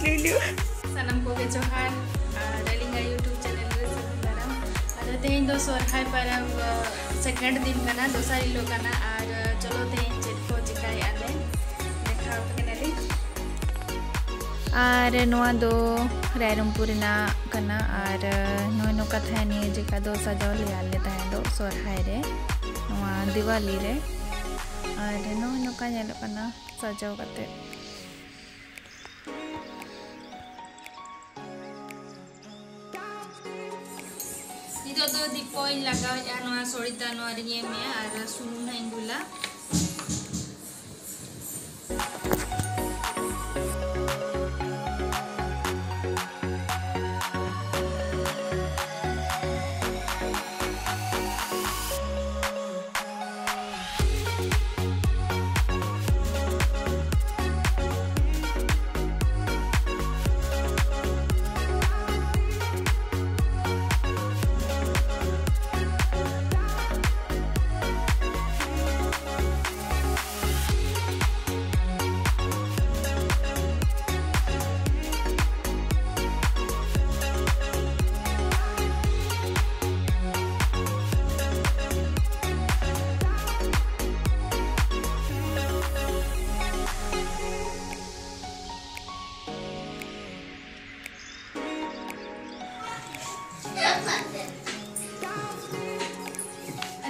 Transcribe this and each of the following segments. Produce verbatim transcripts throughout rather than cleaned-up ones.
ᱥᱟᱱᱟᱢ ᱠᱚᱜᱮ ᱡᱚᱦᱟᱨ, ᱟᱨ ᱟᱹᱞᱤᱧᱟᱜ YouTube channel ᱨᱮ ᱥᱟᱹᱜᱩᱱ ᱫᱟᱨᱟᱢ᱾ ᱟᱫᱚ ᱛᱮᱦᱮᱧ ᱫᱚ ᱥᱚᱨᱦᱟᱭ ᱯᱚᱨᱚᱵᱽ, ᱟᱨ second ᱫᱤᱱ ᱠᱟᱱᱟ, ᱫᱚᱥᱟᱨ ᱦᱤᱞᱳᱜ ᱠᱟᱱᱟ, ᱟᱨ ᱪᱚᱞᱚ ᱛᱮᱦᱮᱧ ᱪᱮᱫ ᱠᱚ ᱪᱤᱠᱟᱹᱭᱮᱫᱼᱟ ᱞᱮ ᱫᱮᱠᱷᱟᱣ ᱟᱯᱮ ᱠᱟᱱᱟᱞᱤᱧ᱾ ᱟᱨ ᱱᱚᱣᱟ ᱫᱚ ᱨᱟᱭᱨᱚᱝᱯᱩᱨ ᱨᱮᱱᱟᱜ ᱠᱟᱱᱟ, ᱟᱨ ᱱᱚᱜᱼᱚᱭ ᱱᱚᱝᱠᱟ ᱛᱟᱦᱮᱸ ᱱᱤᱭᱟᱹ ᱡᱮᱠᱟ ᱫᱚ ᱥᱟᱡᱟᱣ ᱞᱮᱭᱟ ᱞᱮ ᱛᱟᱦᱮᱸ ᱫᱚ ᱥᱚᱨᱦᱟᱭ ᱨᱮ, ᱱᱚᱣᱟ ᱫᱤᱣᱟᱞᱤ ᱨᱮ᱾ ᱟᱨ ᱱᱚᱜᱼᱚᱭ ᱱᱚᱝᱠᱟ ᱧᱮᱞᱚᱜ ᱠᱟᱱᱟ ᱥᱟᱡᱟᱣ ᱠᱟᱛᱮ᱾ ᱱᱤᱛᱚᱜ ᱫᱚ ᱫᱤᱯᱚᱧ ᱞᱟᱜᱟᱣᱮᱫᱼᱟ ᱱᱚᱣᱟ ᱥᱚᱲᱤᱛᱟ, ᱱᱚᱣᱟ ᱨᱤᱧ ᱮᱢᱮᱜᱼᱟ ᱟᱨ ᱥᱩᱱᱩᱢ ᱦᱟᱸᱜ ᱤᱧ ᱫᱩᱞᱟ᱾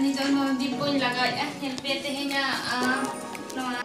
ᱱᱤᱛᱚᱜ ᱱᱚᱣᱟ ᱫᱤᱯ ᱠᱚᱧ ᱞᱟᱜᱟᱣᱮᱫᱼᱟ, ᱧᱮᱞ ᱯᱮ ᱛᱮᱦᱮᱧᱟᱜ, ᱟ, ᱱᱚᱣᱟ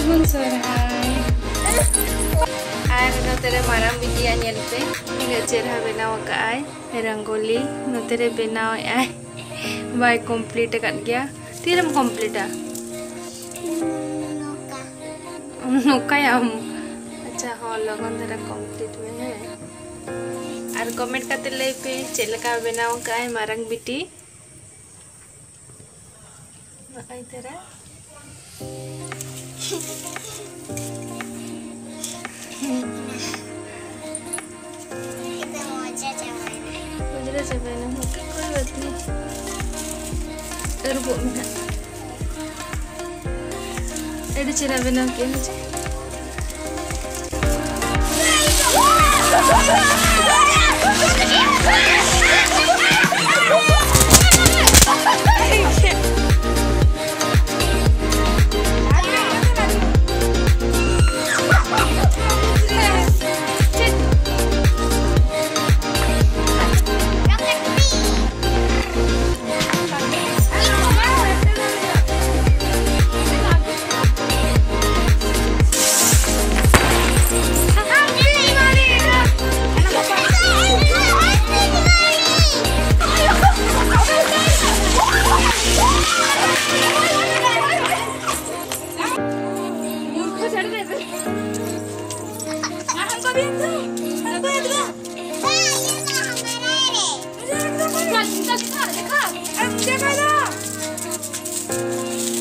ᱥᱚᱨᱦᱟᱭ᱾ ᱟᱨ ᱱᱚᱛᱮ ᱨᱮ ᱢᱟᱨᱟᱝ ᱵᱤᱴᱤᱭᱟᱜ ᱧᱮᱞ ᱯᱮ, ᱛᱤᱱᱟᱹᱜ ᱪᱮᱦᱨᱟ ᱵᱮᱱᱟᱣ ᱟᱠᱟᱫ ᱟᱭ ᱨᱚᱝᱜᱳᱞᱤ᱾ ᱱᱚᱛᱮ ᱨᱮ ᱵᱮᱱᱟᱣᱮᱫ ᱟᱭ, ᱵᱟᱭ complete ᱟᱠᱟᱫ ᱜᱮᱭᱟ᱾ ᱛᱤᱨᱮᱢ completeᱟ? ᱱᱚᱝᱠᱟᱭᱟᱢ? ᱟᱪᱪᱷᱟ, ᱦᱚᱸ, ᱞᱚᱜᱚᱱ ᱫᱷᱟᱨᱟ complete ᱢᱮ, ᱦᱮᱸ᱾ ᱟᱨ comment ᱠᱟᱛᱮ ᱞᱟᱹᱭ ᱯᱮ, ᱪᱮᱫ ᱞᱮᱠᱟ ᱵᱮᱱᱟᱣ ᱟᱠᱟᱫ ᱟᱭ ᱢᱟᱨᱟᱝ ᱵᱤᱴᱤ? ᱱᱚᱜᱼᱚᱭ ᱛᱟᱨᱟ᱾ ᱚᱡᱽᱨᱟ ᱪᱟᱵᱟᱭᱮᱱᱟ᱾ ᱚᱡᱽᱨᱟ ᱪᱟᱵᱟᱭᱮᱱᱟ᱾ ᱠᱳᱭ ᱵᱟᱛ ᱱᱟᱦᱤ᱾ ᱟᱹᱨᱩᱵᱚᱜ ᱢᱮ ᱱᱟᱦᱟᱜ᱾ ᱟᱹᱰᱤ ᱪᱮᱦᱨᱟ ᱵᱮᱱᱟᱣ ᱠᱮᱜᱼᱟ, ᱦᱮᱸ ᱪᱮ?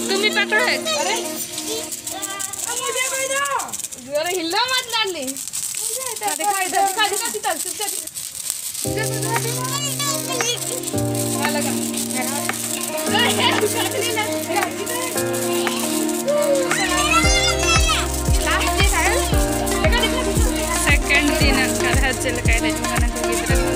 तुम भी पकड़ो है। अरे, अरे हिलो मत डार्लिंग। दिखा इधर, दिखा, दिखा, दिखा, दिखा, दिखा। Second ᱛᱤᱱᱟᱹᱜ ᱠᱟᱫᱷᱟ ᱪᱮᱫ ᱞᱮᱠᱟᱭ ᱫᱮᱡ ᱠᱟᱱᱟ ᱠᱚ ᱜᱤᱫᱽᱨᱟᱹ ᱠᱚ᱾